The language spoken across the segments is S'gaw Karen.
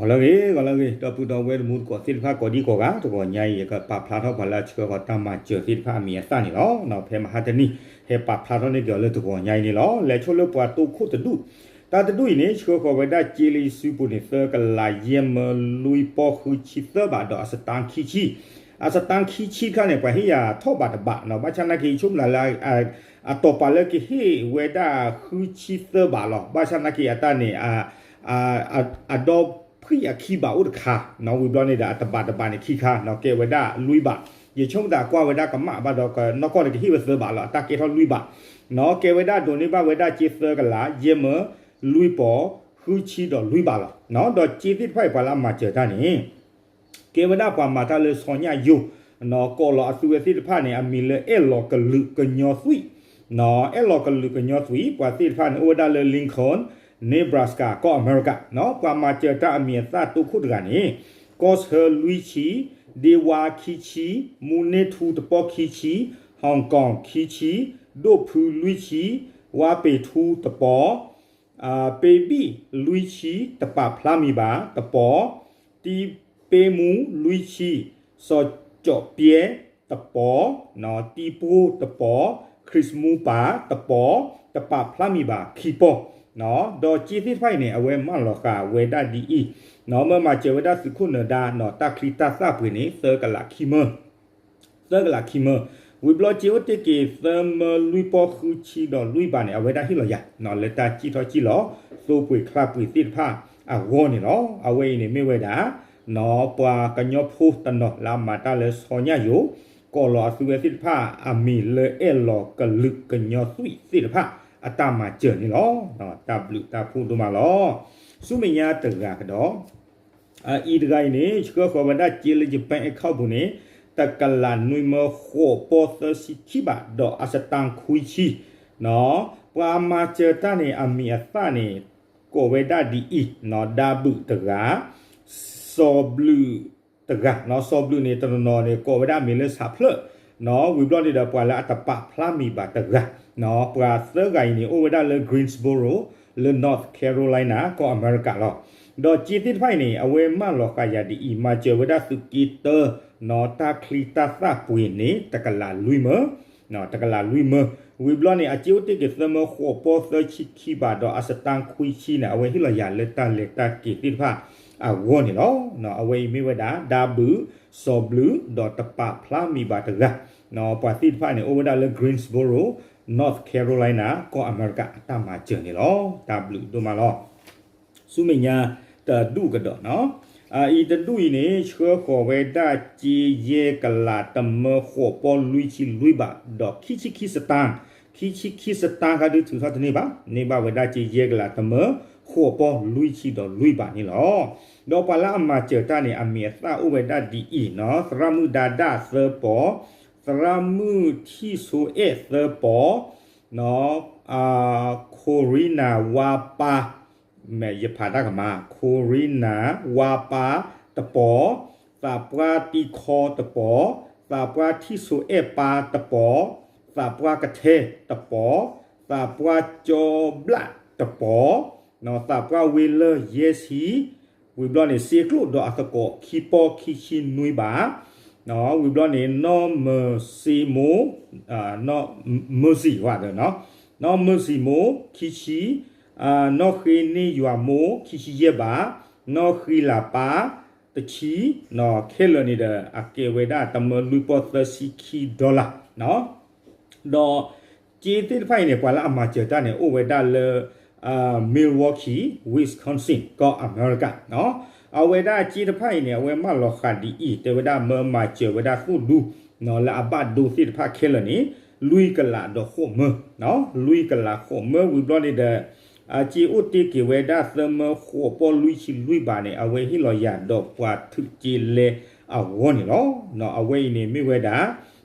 ဂီၤလၢအဂ့ၤ ဂီၤလၢအဂ့ၤ ဒီပုၢ်ဒီဝဲၢ်တံၤသကိးသ့ၣ်တဖၣ် ကိးဒံကိးဂၤ တဂီၤညါအံၤ ယကပာ်ဖျါထီၣ်ပှၤလၢအဆှၢဃီၤတၢ်မၤစၢၤသ့ၣ်တဖၣ်အမံၤအသၣ်န့ၣ်လီၤ. ဖဲမဟါတနံၤ ဟဲပာ်ဖျါထီၣ်န့ၢ်က့ၤအီၤလၢတဂီၤညါအံၤန့ၣ်လီၤ. လဲၤဆိလၢပှၤတိခိၣ်တဒူၣ်, တၢ်တဒူၣ်အံၤန့ၣ် ဆှၢဃီၤဝဲဒၣ်စ့လၢယစုပူၤန့ၣ် သၢကလးယဲၢ်မၢလွံၢ်ပီၢ်ဃုဆံသၢဘးဒီးအစတါခံဆံ, အစတါခံဆံတခါန့ၣ် ပှၤဟ့ၣ်ယၤထီၣ်ဘးတဘးနီၤ, ဘၣ်ဆၣ်နာ်က့ ယဆိကမိၣ်လၢ အတီၤပာ်လၢကဟ့ၣ်ဝဲဒၣ်ဃုဆံသၢဘးလီၤ. ဘၣ်ဆၣ်နာ်က့အတၢ်န့ၣ် အဒီဖှံၣ်အခံဘးအိၣ်တခါနီၤ, ဝံၤဘျီန့ၣ်ဒီး အတဘးတဘးန့ၣ်ခံခါနီၤ, ကဲဝဲဒၣ်လွံၢ်ဘး, ယဆိကမိၣ်သးကွၢ်ဝဲဒၣ်ကမၣ်ဘၣ်ဒီး ကနီၢ်ကီၢ်န့ၣ်ကဟ့ၣ်ဝဲသၢဘးလီၤ, အတၢ်ကဲထီၣ်လွံၢ်ဘးနီၤ, ကဲဝဲဒၣ်ဒိးန့ၢ်ဘၣ်ဝဲဒၣ်စ့သၢကလး ယဲၢ်မၢ လွံၢ်ပီၤ ဃုဆံဒီးလွံၢ်ဘးလီၤ. ဒီးစ့သ့ၣ်တဖၣ်အံၤ ပှၤလၢအမၤစၢၤတၢ်န့ၣ် ကဲဝဲဒၣ်ပှၤမၤတၢ်လၢဆီညၣ်ယိၤ, ကိးလီၤအသုဝဲသ့ၣ်တဖၣ်န့ၣ် အမံၤလၢအဲၣ်လီၤကလုာ်ကညီသွံၣ်, အဲၣ်လီၤကလုာ်ကညီသွံၣ်, ပှၤသ့ၣ်တဖၣ်န့ၣ် အိၣ်ဝဲဒၣ်လၢ Lincoln, Nebraska ကီၢ်အမဲရကၤ, ပှၤမၤစၢၤတၢ်အမံၤအသၣ်တိခိၣ်တဂၤန့ၣ်, ကီၢ်ဆၢလွံၢ်ဆံ, ဒ့ဝါခံဆံ, မူန့ၢ်ထူတပီၢ်ခံဆံ, Hong Kong ခံဆံ, ဒိၣ်ဖုလွံၢ်ဆံ, ဝါပ့ၤထူတပီၢ် ပ့ဘံၣ်လွံၢ်ဆံ, တပာ်ဖျါမံၤဘၣ်တပီၢ်, တံပ့မူလွံၢ်ဆံ, စီၤကၠီၣ်ပျဲတပီၢ်, တံပှိၢ်တပီၢ်, ခရံၣ်မူပၢ်တပီၢ်, တပာ်ဖျါမံၤဘၣ်ခံပီၢ်, ဒီးစ့သ့ၣ်တဖၣ်အံၤန့ၣ် အဝဲမၢလီၤဃာ်ဝဲဒၣ်ဒ်အံၤ, မၢမၤစၢၤဝဲဒၣ်သုးခိၣ်နၢၤဒါ တၢ်ချံတၢ်သၣ်ပှ့ၤန့ၣ် သၢကလးခံမၢ သၢကလးခံမၢ, ဝံၤဘျီစ့အိၣ်တ့ၢ်က့ၤ သၢမၢလွံၢ်ပီၢ်ဃုဆံဒီးလွံၢ်ဘးန့ၣ် အဝဲဒၣ်ဟ့ၣ်လီၤယၤ လၢတၢ်စံၣ်ထီၣ်စံၣ်လီၤ သိပှ့ၤချါပှ့ၤသ့ၣ်တဖၣ်အဂီၢ်န့ၣ်လီၤ. အဝဲအံၤန့ၣ်မ့ၢ်ဝဲဒၣ် ပှၤကညီဖိတနီၤလၢအမၤတၢ်လၢဆီညၣ်ယိၤ, ကိးလီၤအသုဝဲသ့ၣ်တဖၣ်အမံၤလၢအဲၣ်လီၤကလုာ်ကညီသွံၣ်သ့ၣ်တဖၣ် အတၢ်မၤစၢၤန့ၣ်လီၤ. တၢ်ဘျုးတၢ်ဖှိၣ်ဒိၣ်မးလီၤ. ဆူမဲာ်ညါတဂၤကဒီး အအံၤတဂၤအံၤန့ၣ် ဆှၢဃီၤဝဲဒၣ်စ့လၢယ bank account ပူၤန့ၣ် တကလးနွံမၢဃိးပီၢ်သၢဆံခံဘး ဒီးအစတါခွံဆံ, ပှၤမၤစၢၤတၢ်န့ၣ် အမံၤအသၣ်န့ၣ် ကိးဝဲဒၣ်ဒ်အံၤ, ဒါဘုးတဂၤ, စီၤဘျုးတဂၤ, စီၤဘျုးန့ၣ် တနီၤနီၤန့ၣ် ကိးဝဲဒၣ်အမံၤလၢဆးဖျၢၣ်, ဝံၤဘျီန့ၣ်ဒီး ပှၤလၢအတပာ်ဖျါမံၤဘၣ်တဂၤ, ပှၤသၢဂၤအံၤန့ၣ် အိၣ်ဝဲဒၣ်လၢ Greensboro လၢ North Carolina ကီၢ်အမဲရကၤလီၤ. ဒီးစ့သ့ၣ်တဖၣ်အံၤန့ၣ် အဝဲမၢလီၤဃာ်ယၤဒ်အံၤ, မၤစၢၤဝဲဒၣ်သုးက့တၢ တၢ်ချံတၢ်သၣ်ပှ့ၤန့ၣ် တကလးလွံၢ်မၢ, တကလးလွံၢ်မၢ, ဝံၤဘျီန့ၣ် အစ့အိၣ်တ့ၢ်က့ၤသၢမၢဃိးပီၢ်သၢဆံခံဘး ဒီးအစတါခွံဆံန့ၣ် အဝဲဟ့ၣ်လီၤယၤလၢတၢ်လဲၤတၢ်က့ၤသ့ၣ်တဖၣ်အဂီၢ်န့ၣ်လီၤ. အဝဲအံၤမ့ၢ်ဝဲဒၣ် ဒါဘုး, စီၤဘျုး, ဒီးတပာ်ဖျါမံၤဘၣ်တဂၤ, ပှၤသ့ၣ်တဖၣ်န့ၣ် အိၣ်ဝဲဒၣ်လၢ Greensboro, North Carolina ကီၢ်အမဲရကၤ အတၢ်မၤစၢၤန့ၣ်လီၤ. တၢ်ဘျုးဒိၣ်မးလီၤ. ဆူမဲာ်ညါတဒူၣ်ကဒီးနီၤ, အအံၤတဒူၣ်အံၤန့ၣ် ဆှၢဃီၤဝဲဒၣ်စ့ယဲၢ်ကလးတမၢဃိးပီၢ်လွံၢ်ဆံလွံၢ်ဘး ဒီးခံဆံခံစတၢၣ်, ခံဆံခံစတၣၣ်ဃးဒုထုးထီၣ်တန့ၢ်ဘၣ်, န့ၢ်ဘၣ်ဝဲဒၣ်စ့ယဲၢ်ကလးတမၢဃိးပီၢ်လွံၢ်ဆံဒီးလွံၢ်ဘးန့ၣ်လီၤ. ဒီးပှၤလၢအမၤစၢၤတၢ်န့ၣ် အမံၤအသၣ်အိၣ်ဝဲဒၣ်ဒ်အံၤနီၤ, သရၣ်မုၣ်ဒါဒၣ်သၢပီၢ်, သရၣ်မုၣ်ထံၣ်ဆိအဲၣ်သၢပီၢ်, ခိရံနၤဝါပၢ်, မ့ၢ်ယဖးတၢ်ကမၣ်, ခိရံနၤဝါပၢ်တပီၢ်, သးပှၢ်တံခီတပီၢ်, သးပှၢ်ထံၣ်ဆိအဲၣ်ပၢ်တပီၢ်, သးပှၢ်ကထဲတပီၢ်, သးပှၢ်ကၠီဘျၣ်တပီၢ်, သးပှၢ်ဝ့လၢယဲၢ်ဆံ, ဝံၤဘျီန့ၣ် စ့ကျိၣ်ဒီးအသကိးခံပီၢ်ခံဆံနွံဘး, ဝံၤဘျီန့ၣ် နီၢ်မၢစ့မိၢ်, နီၢ်မၢစံဝဲ, နီၢ်မၢစံမိၢ် ခံဆံ, နီၢ်ဃ့န့ၢ်ယွၤမိၢ် ခံဆံယဲၢ်ဘး, နီၢ်ဃံလၤပၢ် တဆံ, ခဲလၢာ်န့ၣ်ဒီး အကဲဝဲဒၣ်တမၢလွံၢ်ပီၢ်သၢဆံခံ dollar ဒီးစ့သ့ၣ်တဖၣ်အံၤန့ၣ် ပှၤလၢအမၤစၢၤတၢ်န့ၣ် အိၣ်ဝဲဒၣ်လၢ Milwaukee, Wisconsin ကီၢ်အမဲရကၤ, အဝဲဒၣ်စ့တဖၣ်အံၤန့ၣ် အဝဲမၢလီၤဃာ်ဒ်အံၤ, တဲဝဲဒၣ်မၢမၤစၢၤဝဲဒၣ်သိၣ်ဒူ လၢအဘၣ်ဒိသ့ၣ်တဖၣ်ခဲလၢာ်န့ၣ် လွံၢ်ကလးဒီးဃိးမၢ, လွံၢ်ကလးဃိးမၢ ဝံၤဘျီန့ၣ်ဒီး အစ့အိၣ်တ့ၢ်က့ၤဝဲဒၣ်သၢမၢဃိးပီၢ်လွံၢ်ဆံလွံၢ်ဘးန့ၣ် အဝဲဟ့ၣ်လီၤယၤဒီးပှၤထုးက့လဲအဂီၢ်န့ၣ်လီၤ. အဝဲအံၤန့ၣ်မ့ၢ်ဝဲဒၣ်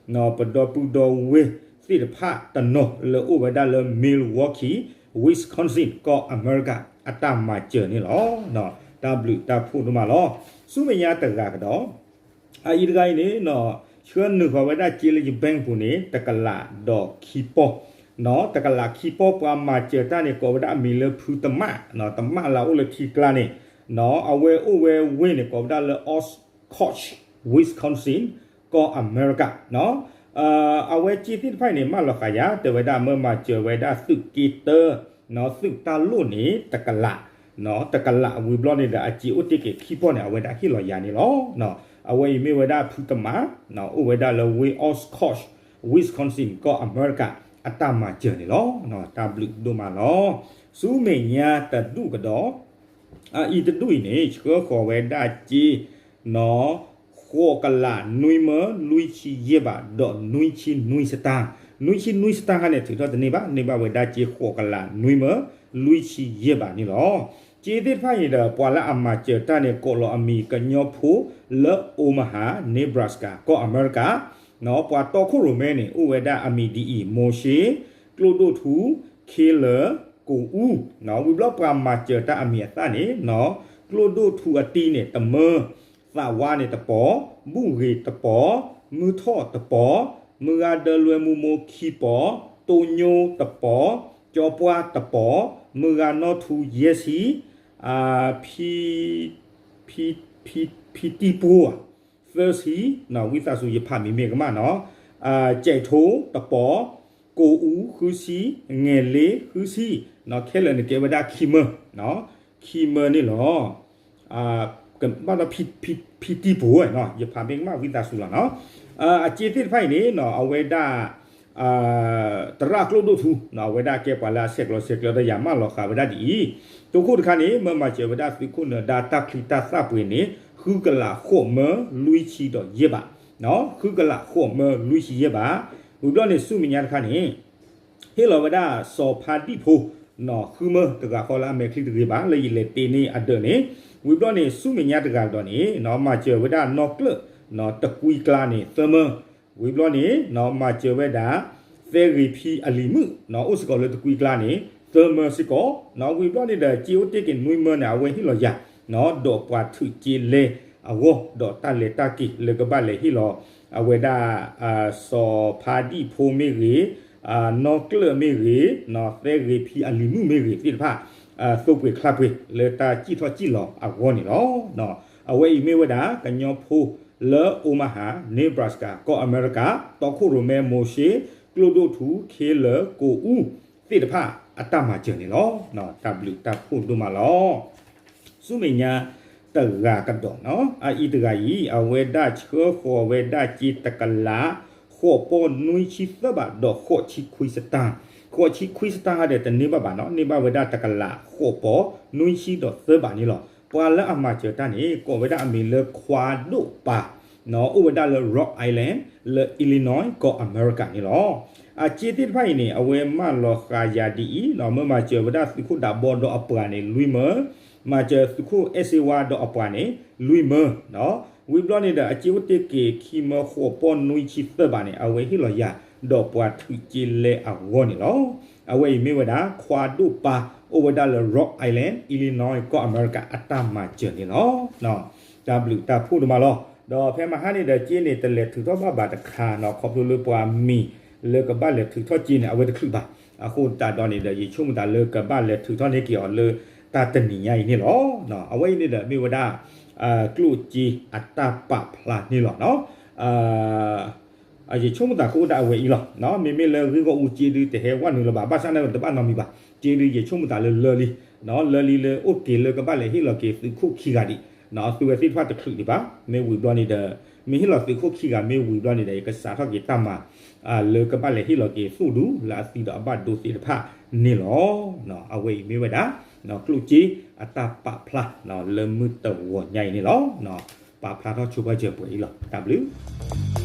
ပဒီပုၢ်ဒီဝဲၢ်သ့ၣ်တဖၣ်တနီၤလၢအိၣ်ဝဲဒၣ်လၢ Milwaukee, Wisconsin ကီၢ်အမဲရကၤ အတၢ်မၤစၢၤန့ၣ်လီၤ. တၢ်ဘျုးတၢ်ဖှိၣ်ဒိၣ်မးလီၤ. ဆူမဲာ်ညါတဂၤကဒီး အအံၤတဂၤအံၤန့ၣ် ဆှၢနုာ်ဃီၤဝဲဒၣ်စ့လၢယ bank ပူၤန့ၣ် တကလးဒီးခံပီၢ်, တကလးခံပီၢ် ပှၤမၤစၢၤတၢ်န့ၣ် ကိးဝဲဒၣ်အမံၤလၢဖုတမၣ်, တမၣ်လၢအအိၣ်လၢထံကျါန့ၣ် အဝဲအိၣ်ဝဲဝ့ၢ်န့ၣ် ကိးဝဲဒၣ်လၢ Oshkosh, Wisconsin ကီၢ်အမဲရကၤ. အဝဲစ့သ့ၣ်တဖၣ်အံၤန့ၣ် မၢလီၤဃာ်ယၤ တဲဝဲဒၣ်မၢမၤစၢၤဝဲဒၣ်သုးက့တၢ သုးတၢ်လိၣ်န့ၣ် တကလး, တကလးဝံၤဘျီန့ၣ်ဒီး အစ့အိၣ်တ့ၢ်က့ၤခံပီၢ်န့ၣ် အဝဲဒၣ်ဟ့ၣ်လီၤယၤန့ၣ်လီၤ. အဝဲအံၤမ့ၢ်ဝဲဒၣ်ဖုတမး, အိၣ်ဝဲဒၣ်လၢဝ့ၢ် Oshkosh, Wisconsin ကီၢ်အမဲရကၤ အတၢ်မၤစၢၤန့ၣ်လီၤ. တၢ်ဘျုးဒိၣ်မးလီၤ. ဆူမဲာ်ညါတဒူၣ်ကဒီး, အအံၤတဒူၣ်အံၤန့ၣ် ဆှၢဃီၤဝဲဒၣ်စ့ နီၣ် ဃိးကလးနွံမၢလွံၢ်ဆံယဲၢ်ဘး ဒီးနွံဆံနွံစတၢ်, နွံဆံနွံစတၢ်ခါန့ၣ် ထုးထီၣ်တန့ၢ်ဘၣ်, န့ၢ်ဘၣ်ဝဲဒၣ်စ့ဃိးကလးနွံမၢလွံၢ်ဆံယဲၢ်ဘးန့ၣ်လီၤ. စ့သ့ၣ်တဖၣ်အံၤဒီး ပှၤလၢအမၤစၢၤတၢ်န့ၣ် ကိးလီၤအမံၤကညီဖိလၢ Omaha, Nebraska ကီၢ်အမဲရကၤ, နီၣ် ပှၤတီခိၣ်ရိၣ်မဲန့ၣ် အိၣ်ဝဲဒၣ်အမံၤဒ်အံၤ, မိၤၡ့, ကျိၣ်ဒိၣ်ထူ, ခ့လၢာ်, ကိာ်အူ, နီၣ် ဝံၤဘျီပှၤမၤစၢၤတၢ်အမံၤအသၣ်န့ၣ် နီၣ် ကျိၣ်ဒိၣ်ထူအတံၤန့ၣ် တမၢ, သးဝါန့ၣ်တပီၤ, ဘူၣ်ဂ့ၤတပီၤ, မုၢ်ထီၣ်တပီၤ, မုၢ်ဂၤဒၢလွဲမူမိၢ်ခံပီၤ, တိညိတပီၤ, ကၠီပှၢ်တပီၤ, မုၢ်ဂၤနီၣ်ထူယဲၢ်ဆံ, ဖံ, ဖံ, ဖံ, ဖံတံၢ်ပှိၢ် သၢဆံ, နီၣ် ဝံသးစူၤယဖးမံၤမ့ၢ်ကမၣ်နီၣ်, ကဲးထိတပီၤ, ကိာ်အူဃုဆံ, ငဲၤလ့ဃုဆံ, နီၣ် ခဲလၢာ်န့ၣ်ကဲဝဲဒၣ်ခံမၢ, ခံမၢန့ၣ်လီၤ. ဘၣ်ဒီး ဖံတံၢ်ပှိၢ်ဝဲ, ယဖးမ့ၢ်ကမၣ်ဝံသးစူၤလီၤနီၣ်. အစ့သ့ၣ်တဖၣ်အံၤန့ၣ် နီၣ် အဝဲဒၣ် သရၣ်ကျိၣ်ဒိၣ်ထူ နီၣ် အဝဲဒၣ်ကဲပှၤလၢအဆဲးကျိးဆဲးကျၢဒီးယၤ မၢလီၤဃာ်ဝဲဒၣ်ဒ်အံၤ, တိခိၣ်တခါန့ၣ် မၢမၤစၢၤဝဲဒၣ်သုးခိၣ်နၢၤဒါတၢ်ချံတၢ်သၣ်ပှ့ၤန့ၣ် ဃုကလးဃိးမၢလွံၢ်ဆံဒီးယဲၢ်ဘး, ဃုကလးဃိးမၢလွံၢ်ဆံယဲၢ်ဘး, ဝံၤဘျီန့ၣ် ဆူမဲာ်ညါတခါန့ၣ် ဟ့ၣ်လီၤဝဲဒၣ်စီၤဖါဒံၣ်ဖိ နီၣ် ဃုမၢ, တဂၤဃီလၢအမဲာ်ချံတဂ့ၤဘၣ် လၢယလဲၤတ့န့ၢ်အဒၢးန့ၣ်, ဝံၤဘျီန့ၣ် ဆူမဲာ်ညါတဂၤကဒီးန့ၣ် နီၣ် မၤစၢၤဝဲဒၣ်နီၣ်ကျၢၢ် နီၣ် တကွံကျါန့ၣ် သၢမၢ, ဝံၤဘျီန့ၣ် နီၣ် မၤစၢၤဝဲဒၣ် သဲဂ့ၤဖံအလံၤမုၣ် နီၣ် အိၣ်စ့ၢ်ကီးလၢတကွံကျါန့ၣ် သၢမၢစ့ၢ်ကီး, နီၣ် ဝံၤဘျီန့ၣ်ဒီး စ့အိၣ်တ့ၢ်က့ၤနွံမၢန့ၣ် အဝဲဟ့ၣ်လီၤယၤ နီၣ် ဒီးပှၤထုးစ့လဲအဂီၢ် ဒီးတၢ်လဲၤတၢ်က့ၤလၢကဘၣ်လဲၤဟ့ၣ်လီၤ အဝဲဒၣ် စီၤဖါဒံၣ်ဖိမ့ၢ်ဂ့ၤ, နီၣ်ကျၢၢ်မ့ၢ်ဂ့ၤ, နီၣ် သဲဂ့ၤဖံအလံၤမုၣ်မ့ၢ်ဂ့ၤသ့ၣ်တဖၣ် သိပှ့ၤချါပှ့ၤလၢတၢ်စံၣ်ထီၣ်စံၣ်လီၤအဂီၢ်န့ၣ်လီၤ. အဝဲအံၤမ့ၢ်ဝဲဒၣ် ကညီဖိလၢ Omaha, Nebraska ကီၢ်အမဲရကၤ တီခိၣ်ရိၣ်မဲ မိၤၡ့, ကျိၣ်ဒိၣ်ထူ, ခ့လၢာ်, ကိာ်အူသ့ၣ်တဖၣ် အတၢ်မၤစၢၤန့ၣ်လီၤ. တၢ်ဘျုးတၢ်ဖှိၣ်ဒိၣ်မးလီၤ. ဆူမဲာ်ညါတဂၤကဒီးနီၣ်, အအံၤတဂၤအံၤ အဝဲဒၣ်ဆှၢဃီၤဝဲဒၣ်စ့တကလး ဃိးပီၢ်နွံဆံသၢဘး ဒီးဃိးဆံခွံစတၢ်, ဃိးဆံခွံစတၢ်ဟါဒီးတန့ၢ်ဘၣ်ဘၣ်နီၣ်, န့ၢ်ဘၣ်ဝဲဒၣ်တကလး ဃိးပီၢ်နွံဆံဒီးသၢဘးန့ၣ်လီၤ. ပှၤလၢအမၤစၢၤတၢ်န့ၣ် ကိးဝဲဒၣ်အမံၤလၢခွါဒိၣ်ပၤ နီၣ် အိၣ်ဝဲဒၣ်လၢ Rhode Island လၢ Illinois ကီၢ်အမဲရကၤန့ၣ်လီၤ. အစ့သ့ၣ်တဖၣ်အံၤန့ၣ် အဝဲမၢလီၤဃာ်ယၤဒ်အံၤ, နီၣ် မၢမၤစၢၤဝဲဒၣ်သုးခိၣ်ဒးဘီဒီးအပှၤန့ၣ် လွံၢ်မၢ, မၤစၢၤသုးခိၣ်အဲၣ်စ့ဝါဒီးအပှၤန့ၣ် လွံၢ်မၢ, နီၣ် ဝံၤဘျီန့ၣ်ဒီး အစ့အိၣ်တ့ၢ်က့ၤခံမၢ ဃိးပီၢ်နွံဆံသၢဘးန့ၣ် အဝဲဟ့ၣ်လီၤယၤ ဒီးပှၤထုးစ့လဲအဂီၢ်န့ၣ်လီၤ. အဝဲအံၤမ့ၢ်ဝဲဒၣ် ခွါဒိၣ်ပၤ အိၣ်ဝဲဒၣ်လၢ Rhode Island, Illinois ကီၢ်အမဲရကၤ အတၢ်မၤစၢၤန့ၣ်လီၤ. တၢ်ဘျုးတၢ်ဖှိၣ်ဒိၣ်မးလီၤ. ဒီးဖဲမဟါန့ၣ်ဒီး စ့န့ၣ် တလဲၤထုးထီၣ်ဘၣ်ဘၣ်တခါနီၣ်, ခီဖျိလၢပှၤမံၤလၢကဘၣ်လဲၤထုးထီၣ်စ့န့ၣ် အဝဲတချုးဘၣ်. အဃိသတးဒီးန့ၣ်ဒီး ယဆိကမိၣ်သးလၢကဘၣ်လဲၤထုးထီၣ်န့ၢ်က့ၤအီၤလၢတၢ်တနံၤညါအံၤန့ၣ်လီၤ. အဝဲအံၤန့ၣ်ဒီး မ့ၢ်ဝဲဒၣ် ကျိၣ်စ့အတၢ်ပာ်ဖျါန့ၣ်လီၤ. ယဆိကမိၣ်သးကအိၣ်ဒၣ်အဝဲအံၤလီၤ. မ့မ့ၢ်လၢဂ့ၢ်ဂီၢ်အူစ့ဒုး တဟဲဝဲနုာ်လၢၤဘၣ်, ဘၣ်ဆၣ်န့ၣ်တဘၣ်နီတမံၤဘၣ်. စ့ဒုး ယဆိကမိၣ်သးလၢလၢလံ, လၢလံလၢအိၣ်က့ၤလၢကဘၣ်လဲၤဟ့ၣ်လီၤက့ၤသုးခိၣ်ခံဂၤဒံး, သုဝဲသ့ၣ်တဖၣ်တချုးဒံးဘၣ်. မ့ၢ်ဝံၤဘျီန့ၣ်ဒီး မ့ၢ်ဟ့ၣ်လီၤသုးခိၣ်ခံဂၤမ့ၢ်ဝံၤဘျီန့ၣ်ဒီး ယကစးထီၣ်က့ၤတၢ်မၤ လၢကဘၣ်လဲၤဟ့ၣ်လီၤက့ၤသိၣ်ဒူ လၢအသံဒီးအဘၣ်ဒိသ့ၣ်တဖၣ်န့ၣ်လီၤ. အဝဲအံၤမ့ၢ်ဝဲဒၣ် ကျိၣ်စ့အတၢ်ပာ်ဖျါ လၢမုၢ်တဂီၤညါအံၤန့ၣ်လီၤ. ပာ်ဖျါထီၣ်ဆိပာ်စၢၤပှဲၤအံၤလီၤ. တၢ်ဘျုး